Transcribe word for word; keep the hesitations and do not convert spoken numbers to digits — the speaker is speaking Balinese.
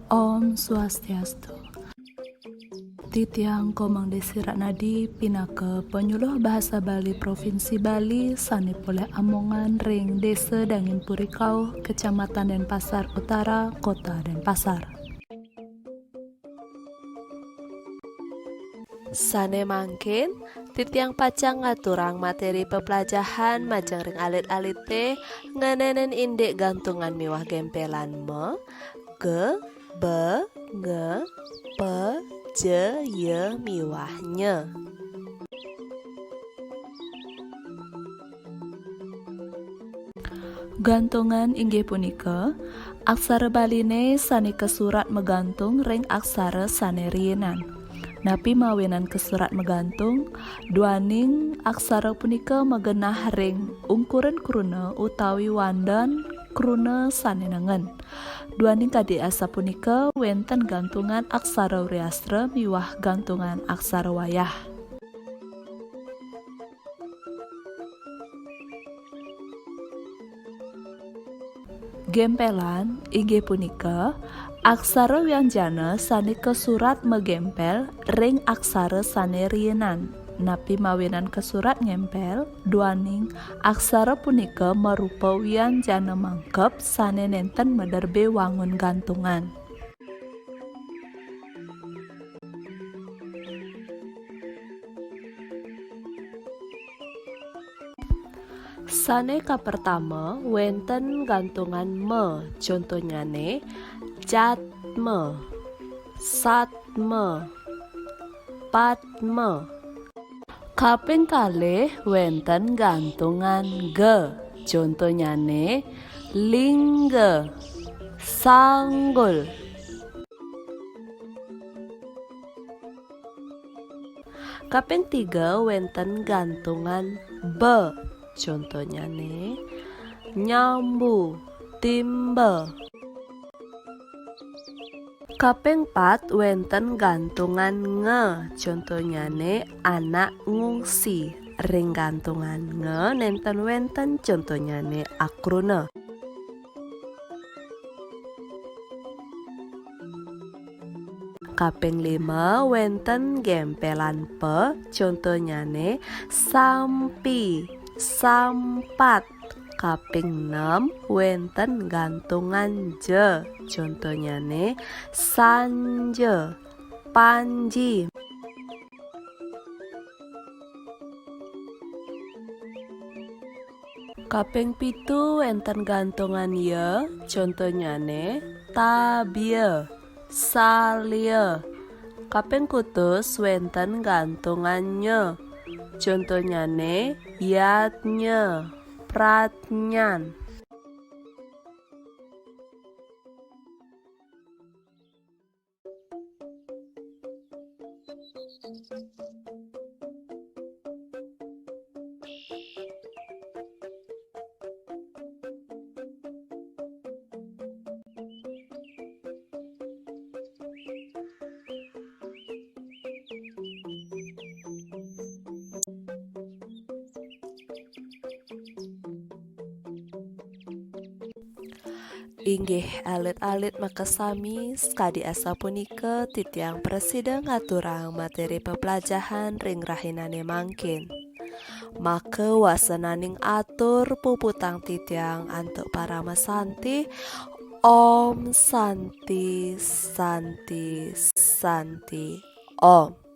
Om Swastiastu. Titiang Komang Desi Ratnadi pinaka panyuluh bahasa Bali Provinsi Bali sane polih amongan ring Desa Dangin Puri Kauh, Kecamatan Denpasar Utara, Kota Denpasar. Sane mangkin, titiang pacang ngaturang materi peplajahan majeng ring alit-alite ngenenin indik gantungan miwah gempelan ma, ge, be, nge, pe, je, ye, miwah nye. Gantungan inggih punika aksara Baline sane kasurat magantung ring aksara sane riinan. Napi mawinan kasurat magantung, duaning aksara punika magenah ring ungkuran kruna utawi wandan kruna sane nengen. Duaning kadi asapunika wenten gantungan aksara Wreastra miwah gantungan aksara wayah. Gempelan inggih punika aksara wianjana sane kasurat magempel ring aksara sane riinan. Napi mawinan kasurat ngempel, duaning aksara punika marupa wianjana mangkep sane nenten maderbe wangun gantungan. Sane kapertama, wenten gantungan ma, contohnyane jatma, satma, patma. Kaping kalih wenten gantungan ga, contohnyane lingga, sanggul. Kaping tiga wenten gantungan ba, contohnyane nyambu, timba. Kaping pat wenten gantungan nga, contohnyane anak ngungsi. Ring gantungan nga nenten wenten, contohnyane akruna. Kaping lima wenten gempelan pa, contohnyane sampi, sampat. Kaping nem wenten gantungan ja, contohnyane sanja, panji. Kaping pitu wenten gantungan ya, contohnyane tabia, salia. Kaping kutus wenten gantungan nya, contohnyane yadnya, pratnyan. Inggih alit-alit makasami, sakadi asapunika titiang prasida ngaturang materi peplajahan ring rahinane mangkin. Maka wasananing atur puputang titiang antuk parama santi. Om Santi, Santi, Santi, Om.